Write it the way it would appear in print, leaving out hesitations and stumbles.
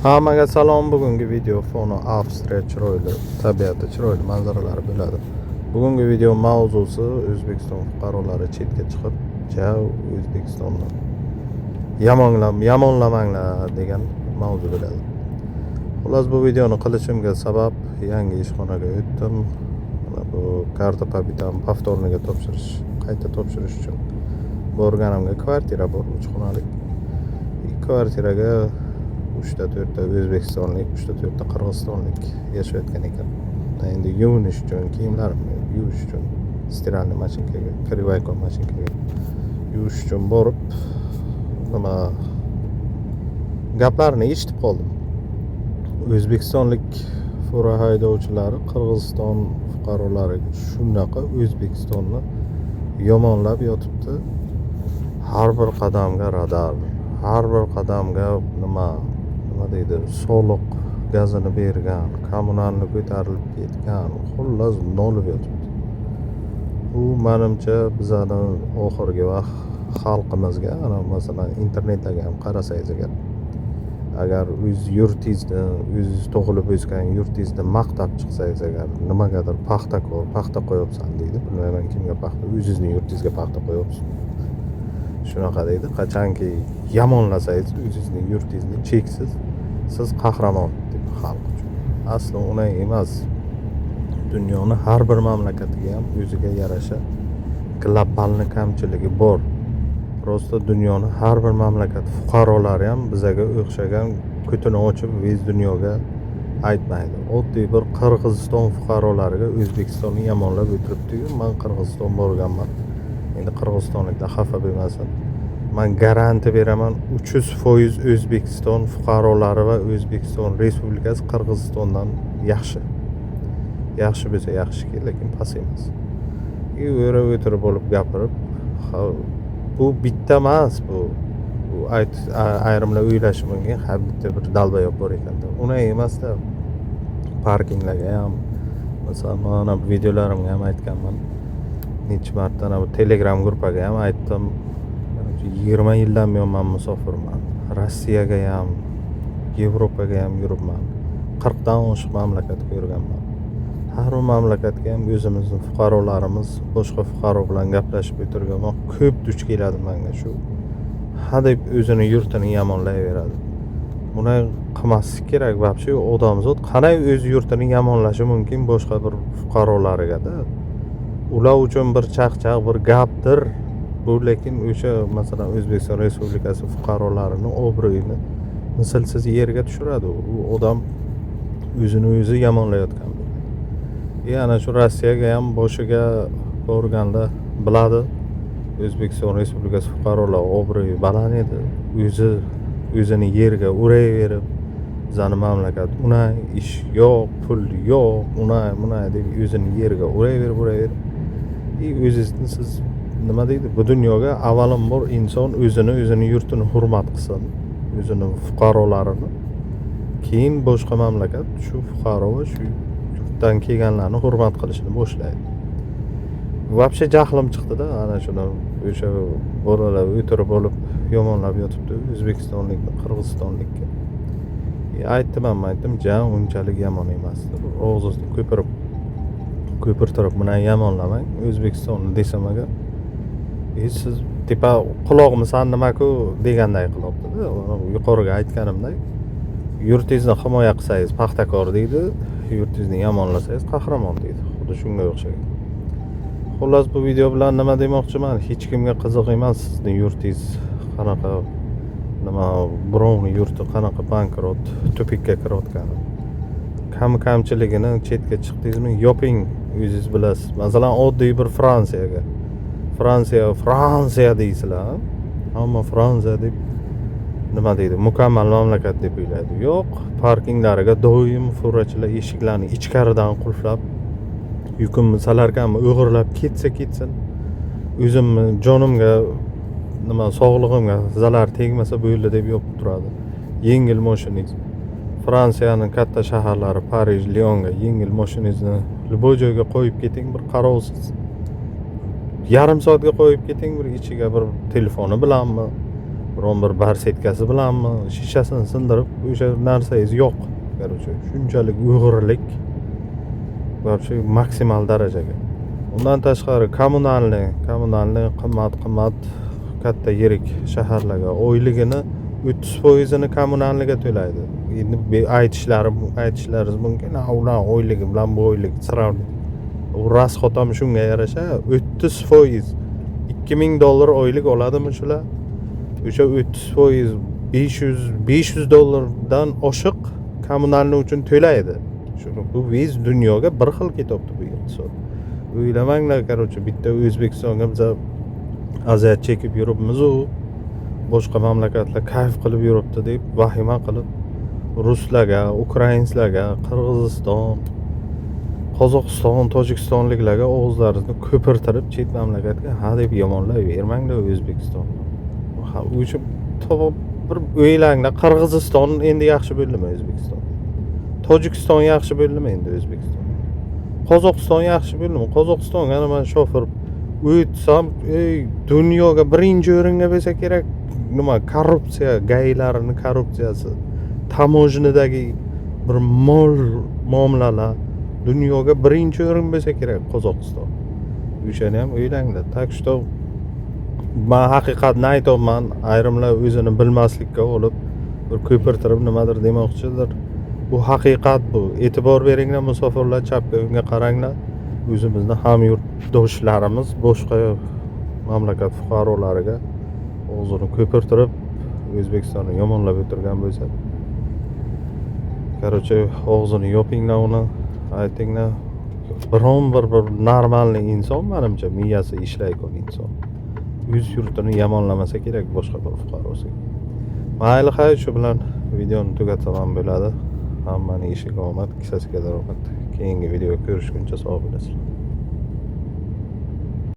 Hammaga salom. Bugungi video foni Avstriya chiroyli tabiati, chiroyli manzaralari bo'ladi. Bugungi video mavzusi O'zbekiston fuqarolari chetga chiqib, ja O'zbekistonni yomonlamanglar degan mavzu bo'ladi. Xullas, bu videoni qilishimga sabab, yangi ishxonaga o'tdim. Mana bu карта побыта ni повторный ga topshirish, qayta topshirish uchun borganimga kvartira bor, uch xonalik. Kvartiraga uchta to'rtta o'zbekistonlik, uchta to'rtta qirg'izistonlik yashayotgan ekan. Endi yuvinish uchun, kiyimlarimni yuvish uchun стиральный mashinkaga, kir mashinkaga yuvish uchun borib, nima gaplarni eshitib qoldim. O'zbekistonlik fura haydovchilari Qirg'iziston fuqarolariga shunaqa O'zbekistonni yomonlab yotibdi. Har bir qadamga radar, har bir qadamga nima deydi, soliq gazini bergan, kommunalni ko'tarilib ketgan, xullas, nolib yotibdi. Bu, manimcha, bizani oxirgi vaqt xalqimizga, ana masalan, internetlarga ham qarasangiz agar, agar o'z yurtingizni, o'zingiz tug'ilib o'sgan yurtingizni maqtab chiqsangiz agar, nimagadir paxtakor, paxta qo'yapsan deydi. Bilmayman, kimga paxta, o'zizni yurtingizga paxta qo'yapsiz, shunaqa deydi. Qachonki yomonlasangiz o'zizni yurtingizni cheksiz, siz qahramon deb xalq uchun. Asli unday emas. Dunyoni har bir mamlakatiga ham o'ziga yarasha глобальный kamchiligi bor. Просто dunyoni har bir mamlakat fuqarolari ham bizaga o'xshagan ko'tini ochib весь dunyoga aytmaydi. Oddiy bir Qirg'iziston fuqarolariga O'zbekistonni yomonlab o'tiribdiyu. Man Qirg'iziston borganman. Endi qirg'izistonliklar xafa bo'lmasin, man garantiya beraman, 300% O'zbekiston fuqarolari va O'zbekiston Respublikasi Qirg'izistondan yaxshi. Yaxshi bo'lsa yaxshiki, lekin past emas. И o'tirib olib gapirib, bu bitta emas. Bu ayrimlar o'ylashi mumkin, ha, bitta bir долбоёб bor ekan deb. Unday emasda. Parkinglarga ham, masalan, mana bu videolarimga ham aytganman necha marta, ana bu Telegram gruppaga ham aytdim. 20 yildan buyon man musofirman. Rossiyaga ham, Yevropaga ham yuribman, 40dan oshiq mamlakat ko'rganman. Har bir mamlakatga ham o'zimizni fuqarolarimiz boshqa fuqaro bilan gaplashib o'tirgan vaqt ko'p duch keladi manga shu, hadeb o'zini yurtini yomonlayveradi. Buni qilmaslik kerak вообще. Odamzod qanday o'z yurtini yomonlashi mumkin boshqa bir fuqarolarigada? Ular uchun bir chaqchaq, bir gapdir bu, lekin o'sha, masalan, O'zbekiston Respublikasi fuqarolarini obro'yini mislsiz yerga tushiradi. U odam o'zini o'zi yomonlayotgan bo'ladi. И ana shu Rossiyaga ham boshiga borganda biladi, O'zbekiston Respublikasi fuqarolari obro'yi baland edi. O'zi o'zini yerga uraverib, bizani mamlakat unay, ish yo'q, pul yo'q, unay bunay deb o'zini yerga uraverib, uraverib, и o'zingizni siz, nima deydi, bu dunyoga avvalambor inson o'zini, o'zini yurtini hurmat qilsin, o'zini fuqarolarini, keyin boshqa mamlakat shu fuqaro va shu yurtdan kelganlarni hurmat qilishini boshlaydi. Вообще jahlim chiqdida. Ana shuni o'sha bolalar o'tirib olib yomonlab yotibdi o'zbekistonlikni qirg'izistonlikka. E, aytdim ham, aytdim, ja unchalik yomon emas deb. Og'zingizni ko'pirib ko'pirtirib bilan yomonlamang O'zbekistonni desam agar, e, siz tepa quloqmisan nimaku deganday qilyaptida. Yuqoriga aytganimday, yurtingizni himoya qilsangiz, paxtakor deydi, yurtingizni yomonlasangiz, qahramon deydi. Xuddi shunga o'xshagan. Xullas, bu video bilan nima demoqchiman? Hech kimga qiziq emas sizni yurtingiz qanaqa, nima, birovni yurti qanaqa bankrot, тупик ka kirayotgani, kam kamchiligini chetga chiqdingizmi, yoping, o'zingiz bilasiz. Masalan, oddiy bir Fransiyaga, Fransiya, Fransiya deysizlar, hamma Fransiya deb, nima deydi, mukammal mamlakat deb o'ylaydi. Yo'q, parkinglariga doim furachilar eshiklarni ichkaridan qulflab, yukimni salarkanmi, o'g'irlab ketsa ketsin, o'zimni jonimga, nima, sog'lig'imga zarar tegmasa bo'ldi deb yopib turadi. Yengil moshinangiz, Fransiyani katta shaharlari Parij, Lionga yengil moshinangizni любой joyga qo'yib keting, bir qarovsiz yarim soatga qo'yib keting, bir ichiga bir telefoni bilanmi. Biron bir барсетка si bilanmi, shishasini sindirib, o'sha narsangiz yo'q. Короче, shunchalik o'g'irlik вообще maksimal darajaga. Undan tashqari коммунальный qimmat, qimmat katta yirik shaharlarga oyligini 30%ini коммунальный ga to'laydi. Endi aytishlaringiz mumkin, "A, ular oyligi bilan bu oylik сравнить". U расход ham shunga yarasha 30%. 2000 dollar oylik oladimi shular? O'sha 30% 500 dollardan oshiq коммунальный uchun to'laydi. Shuni bu весь dunyoga bir xil ketyapti bu iqtisod. O'ylamanglar, короче, bitta O'zbekistonga biza aziyat chekib yuribmiz-u, boshqa mamlakatlar kayf qilib yuribdi deb vahima qilib ruslarga, ukrainslarga, Qirg'iziston, Qozog'iston, tojikistonliklarga og'izlaringizni ko'pirtirib, chet mamlakatga ha deb yomonlayvermanglar O'zbekistonni. Ha, o'sha topib bir o'ylanglar, Qirg'iziston endi yaxshi bo'ldimi O'zbekiston? Tojikiston yaxshi bo'ldimi endi O'zbekiston? Qozog'iston yaxshi bo'ldimi? Qozog'istonga mana shofir o'tsam, ey, dunyoga birinchi o'ringa bo'lsa kerak, nima, korrupsiya, ГАИ larini korrupsiyasi, таможня dagi bir mol muomalalar, dunyoga birinchi o'rin bo'lsa kerak Qozog'iston. O'shani ham o'ylanglar. Так что man haqiqatni aytyapman. Ayrimlar o'zini bilmaslikka olib, bir ko'pirtirib nimadir demoqchidir. Bu haqiqat bu. E'tibor beringlar, musofirlar, chapga o'ngga qaranglar. O'zimizni hamyurtdoshlarimiz boshqa mamlakat fuqarolariga og'zini ko'pirtirib O'zbekistonni yomonlab o'tirgan bo'lsa, короче, og'zini yopinglar uni, aytinglar. Biron bir нормальный inson, manimcha, miyasi ishlaydigan inson o'z yurtini yomonlamasa kerak boshqa bir fuqarosiga. Mayli, xayr, shu bilan videoni tugatsam ham bo'ladi. Hammani ishiga omad, kissasiga daromad. Keyingi videoda ko'rishguncha sog' bo'lasizlar.